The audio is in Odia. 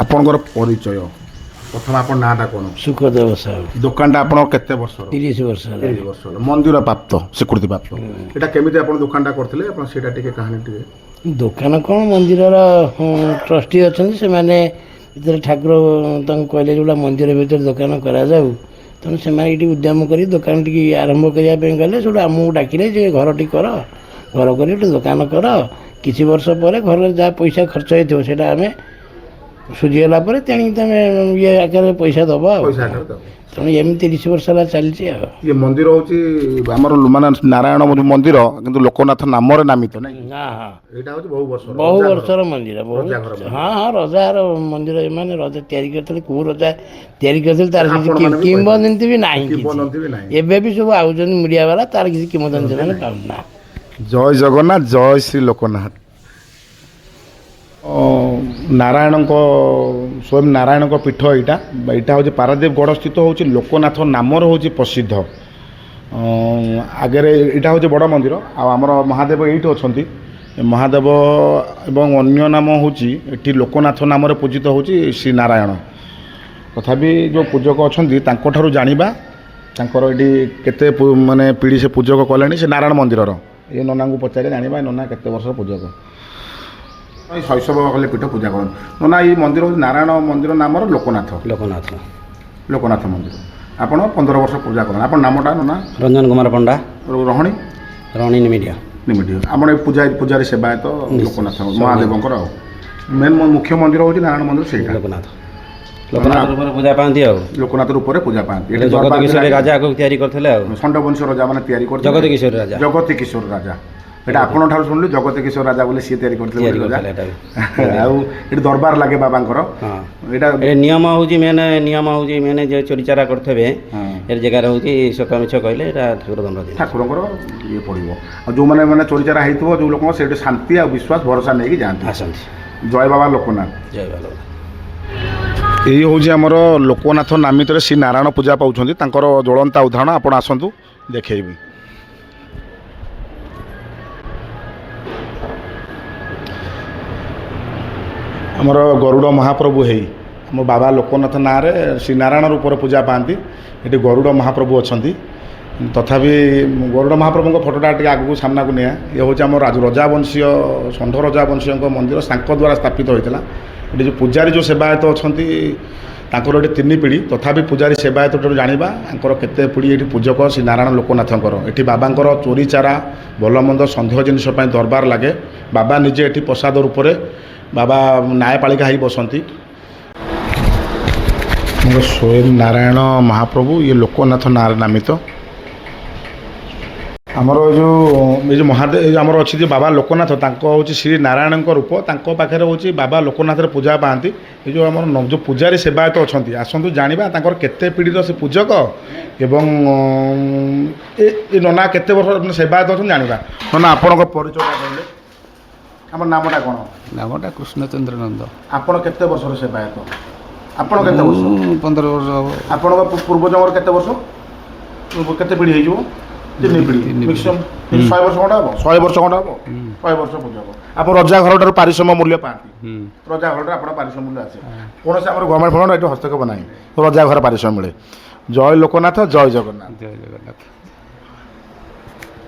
ଆପଣଙ୍କର ପରିଚୟ ପ୍ରଥମ, ଆପଣ ନାଁଟା କ'ଣ? ସୁଖଦେବ ସାହୁ। ଦୋକାନଟା ଆପଣ କେତେ ବର୍ଷର? 30 ବର୍ଷ ହେଲା। 30 ବର୍ଷ ହେଲା ମନ୍ଦିର ପ୍ରାପ୍ତ, ସ୍ୱୀକୃତି ପ୍ରାପ୍ତ। ଏଇଟା କେମିତି ଆପଣ ଦୋକାନଟା କରିଥିଲେ, ଆପଣ ସେଇଟା ଟିକେ କାହାଣୀ ଟିକେ। ଦୋକାନ କ'ଣ, ମନ୍ଦିରର ଟ୍ରଷ୍ଟି ଅଛନ୍ତି, ସେମାନେ ଯେତେବେଳେ ଠାକୁର ତାଙ୍କୁ କହିଲେ ଯେ ଗୋଟେ ମନ୍ଦିର ଭିତରେ ଦୋକାନ କରାଯାଉ, ତେଣୁ ସେମାନେ ଏଇଠି ଉଦ୍ୟମ କରି ଦୋକାନ ଟିକେ ଆରମ୍ଭ କରିବା ପାଇଁ ଗଲେ। ସେଠୁ ଆମକୁ ଡାକିଲେ ଯେ ଘରଟି କର, ଘର କରି ଗୋଟେ ଦୋକାନ କର। କିଛି ବର୍ଷ ପରେ ଘରରେ ଯାହା ପଇସା ଖର୍ଚ୍ଚ ହେଇଥିବ ସେଇଟା ଆମେ ସୁଝିଗଲା ପରେ ତେଣିକି ତମେ ଇଏ ଆକାରରେ ପଇସା ଦେବ ଆଉ। ପଇସା ଆକାରରେ ଦେବ। ତେଣୁ ଏମିତି 30 ବର୍ଷ ହେଲା ଚାଲିଛି ଆଉ। ଇଏ ମନ୍ଦିର ହେଉଛି ଆମର ମାନେ ନାରାୟଣ ମନ୍ଦିର, କିନ୍ତୁ ଲୋକନାଥ ନାମରେ ନାମିତ ନାଇଁ? ହଁ। ଏଇଟା ହେଉଛି ବହୁ ବର୍ଷ ବହୁ ବର୍ଷର ମନ୍ଦିର, ବହୁ ରଜାଘର ମନ୍ଦିର। ହଁ, ରଜାର ମନ୍ଦିର। ଏମାନେ ରଜା ତିଆରି କରିଥିଲେ, କେଉଁ ରଜା ତିଆରି କରିଥିଲେ ତାର କିଛି ଆପଣମାନେ ବି କିମ୍ବଦନ୍ତୀ ବି ନାହିଁ କିଛି। କିମ୍ବଦନ୍ତୀ ବି ନାହିଁ। ଏବେ ବି ସବୁ ଆଉଛନ୍ତି ମିଡ଼ିଆ ବାଲା, ତାର କିଛି କିମ୍ବଦନ୍ତୀ ସେମାନେ ପାଉନା। ଜୟ ଜଗନ୍ନାଥ, ଜୟ ଶ୍ରୀ ଲୋକନାଥ। ନାରାୟଣଙ୍କ, ସ୍ୱୟଂ ନାରାୟଣଙ୍କ ପୀଠ ଏଇଟା। ଏଇଟା ହେଉଛି ପାରାଦ୍ୱୀପ ଗଡ଼ ସ୍ଥିତ, ହେଉଛି ଲୋକନାଥ ନାମରେ ହେଉଛି ପ୍ରସିଦ୍ଧ। ଆଗରେ ଏଇଟା ହେଉଛି ବଡ଼ ମନ୍ଦିର ଆଉ ଆମର ମହାଦେବ ଏଇଠି ଅଛନ୍ତି ମହାଦେବ। ଏବଂ ଅନ୍ୟ ନାମ ହେଉଛି ଏଠି ଲୋକନାଥ ନାମରେ ପୂଜିତ ହେଉଛି ଶ୍ରୀ ନାରାୟଣ। ତଥାପି ଯେଉଁ ପୂଜକ ଅଛନ୍ତି ତାଙ୍କଠାରୁ ଜାଣିବା ତାଙ୍କର ଏଠି କେତେ ମାନେ ପିଢ଼ି ସେ ପୂଜକ କଲେଣି ସେ ନାରାୟଣ ମନ୍ଦିରର। ଏ ନନାଙ୍କୁ ପଚାରିଲେ ଜାଣିବା ଏ ନନା କେତେ ବର୍ଷର ପୂଜକ। ଏଇ ଶୈଶବ କଲେ ପୀଠ ପୂଜା କରନ୍ତି ନନା। ଏଇ ମନ୍ଦିର ହେଉଛି ନାରାୟଣ ମନ୍ଦିର ନାମର ଲୋକନାଥ। ଲୋକନାଥ। ଲୋକନାଥ ମନ୍ଦିର ଆପଣ 15 ବର୍ଷ ପୂଜା କରନ୍ତି। ଆପଣ ନାମଟା ନନା? ରଞ୍ଜନ କୁମାର ପଣ୍ଡା। ରହଣି? ରଣୀ ମିଡ଼ିଆ। ନିମିଟି। ଆପଣ ଏ ପୂଜା ପୂଜାରୀ ସେବାୟତ ଲୋକନାଥ ମହାଦେବଙ୍କର। ଆଉ ମେନ୍ ମୁଖ୍ୟ ମନ୍ଦିର ହେଉଛି ନାରାୟଣ ମନ୍ଦିର ସେଇଟା। ଲୋକନାଥ, ଲୋକନାଥ ରୂପରେ ପୂଜା ପାଆନ୍ତି ଆଉ। ଲୋକନାଥ ରୂପରେ ପୂଜା ପାଆନ୍ତି ଏଠି। ଜଗତ ଦରବାର କିଶୋରୀ ଲାଗେ। ରାଜା ଆଗକୁ ତିଆରି କରିଥିଲେ ଆଉ। ଷଣ୍ଢବଂଶ ରଜା ମାନେ ତିଆରି କରିଥିଲେ। ଜଗତ କିଶୋର ରାଜା। ଜଗତୀ କିଶୋର ରାଜା। ଏଇଟା ଆପଣଙ୍କ ଠାରୁ ଶୁଣିଲି, ଜଗତୀ କିଶୋର ରାଜା ବୋଲି ସିଏ ତିଆରି କରିଥିଲେ ତିଆରି ବୋଲି ରଜା। କରିଥିଲେ ଏଇଟା ବି। ଆଉ ଏଠି ଦରବାର ଲାଗେ ବାବାଙ୍କର। ହଁ। ଏଇଟା ଏ ନିୟମ ହେଉଛି, ମେନ୍ ନିୟମ ହେଉଛି, ମେନ୍ ଯେ ଚୋରିଚାରା କରିଥିବେ ଏ ଜାଗାରେ ହେଉଛି ସତ ମିଛ କହିଲେ ଏଇଟା ଠାକୁର ଦଣ୍ଡ ଦିଅନ୍ତି। ଠାକୁରଙ୍କର ଇଏ ପଡ଼ିବ। ଆଉ ଯେଉଁମାନେ ମାନେ ଚୋରିଚାରା ହେଇଥିବ ଯେଉଁ ଲୋକଙ୍କ, ସେଇଠି ଶାନ୍ତି ଆଉ ବିଶ୍ୱାସ ଭରସା ନେଇକି ଯାଆନ୍ତି। ଆସନ୍ତି। ଜୟ ବାବା ଲୋକନାଥ। ଜୟ ବାବା। ଏଇ ହେଉଛି ଆମର ଲୋକନାଥ ନାମିତରେ ଶ୍ରୀ ନାରାୟଣ ପୂଜା ପାଉଛନ୍ତି, ତାଙ୍କର ଜ୍ୱଳନ୍ତା ଉଦାହରଣ। ଆପଣ ଆସନ୍ତୁ, ଦେଖେଇବି। ଆମର ଗରୁଡ଼ ମହାପ୍ରଭୁ ହେଇ ଆମ ବାବା ଲୋକନାଥ ନାଁରେ ଶ୍ରୀ ନାରାୟଣ ରୂପରେ ପୂଜା ପାଆନ୍ତି। ଏଠି ଗରୁଡ଼ ମହାପ୍ରଭୁ ଅଛନ୍ତି। ତଥାପି ଗରୁଡ଼ ମହାପ୍ରଭୁଙ୍କ ଫଟୋଟା ଟିକେ ଆଗକୁ ସାମ୍ନାକୁ ନିଆ। ଇଏ ହେଉଛି ଆମ ରଜାବଂଶୀୟ ଷଣ୍ଢ ରଜାବଂଶୀୟଙ୍କ ମନ୍ଦିର, ତାଙ୍କ ଦ୍ୱାରା ସ୍ଥାପିତ ହୋଇଥିଲା। ଏଠି ଯେଉଁ ପୂଜାରୀ ଯେଉଁ ସେବାୟତ ଅଛନ୍ତି ତାଙ୍କର ଏଠି 3 ପିଢ଼ି। ତଥାପି ପୂଜାରୀ ସେବାୟତ ଠାରୁ ଜାଣିବା ତାଙ୍କର କେତେ ପିଢ଼ି ଏଠି ପୂଜକ ଶ୍ରୀ ନାରାୟଣ ଲୋକନାଥଙ୍କର। ଏଠି ବାବାଙ୍କର ଚୋରି ଚାରା ଭଲମନ୍ଦ ସନ୍ଦେହ ଜିନିଷ ପାଇଁ ଦରବାର ଲାଗେ। ବାବା ନିଜେ ଏଠି ପ୍ରସାଦ ରୂପରେ ବାବା ନ୍ୟାୟପାଳିକା ହେଇ ବସନ୍ତି। ଆମର ସ୍ୱୟଂ ନାରାୟଣ ମହାପ୍ରଭୁ ଇଏ ଲୋକନାଥ ନାଁରେ ନାମିତ। ଆମର ଏ ଯେଉଁ ମହାଦେବ, ଏ ଯେଉଁ ଆମର ଅଛି ଯେ ବାବା ଲୋକନାଥ, ତାଙ୍କ ହେଉଛି ଶ୍ରୀ ନାରାୟଣଙ୍କ ରୂପ। ତାଙ୍କ ପାଖରେ ହେଉଛି ବାବା ଲୋକନାଥରେ ପୂଜା ପାଆନ୍ତି। ଏ ଯେଉଁ ଆମର ଯେଉଁ ପୂଜାରୀ ସେବାୟତ ଅଛନ୍ତି, ଆସନ୍ତୁ ଜାଣିବା ତାଙ୍କର କେତେ ପିଢ଼ିର ସେ ପୂଜକ ଏବଂ ଏ ନନା କେତେ ବର୍ଷ ମାନେ ସେବାୟତ ଅଛନ୍ତି ଜାଣିବା। ନନା, ଆପଣଙ୍କ ପରିଚୟଟା କହିଲେ, ଆମ ନାମଟା କ'ଣ? ନାମଟା କୃଷ୍ଣଚନ୍ଦ୍ର ନନ୍ଦ। ଆପଣ କେତେ ବର୍ଷର ସେବାୟତ? ଆପଣ କେତେ ବର୍ଷ? ମୁଁ 15 ବର୍ଷ ହବ। ଆପଣଙ୍କ ପୂର୍ବଜଙ୍କର କେତେ ବର୍ଷ, କେତେ ପିଢ଼ି ହେଇଯିବ? 3 ପିଢ଼ି। ତିନି ପିଢ଼ି। ମ୍ୟାକ୍ସିମମ୍ 100 ବର୍ଷ ଖଣ୍ଡେ ହବ, 100 ବର୍ଷ ଖଣ୍ଡେ ହବ। 100 ବର୍ଷ ପୂଜକ। ଆପଣ ରଜା ଘରଠାରୁ ପାରିଶ୍ରମ ମୂଲ୍ୟ ପାଆନ୍ତି? ରଜା ଘରଠାରୁ ଆପଣ ପାରିଶ୍ରମ ମୂଲ୍ୟ ଆସେ? କୌଣସି ଆମର ଗଭର୍ଣ୍ଣମେଣ୍ଟ ଫଣ୍ଡ ଏଠି ହସ୍ତକ୍ଷେପ ନାହିଁ, ରଜା ଘର ପାରିଶ୍ରମ ମିଳେ। ଜୟ ଲୋକନାଥ, ଜୟ ଜଗନ୍ନାଥ। ଜୟ ଜଗନ୍ନାଥ।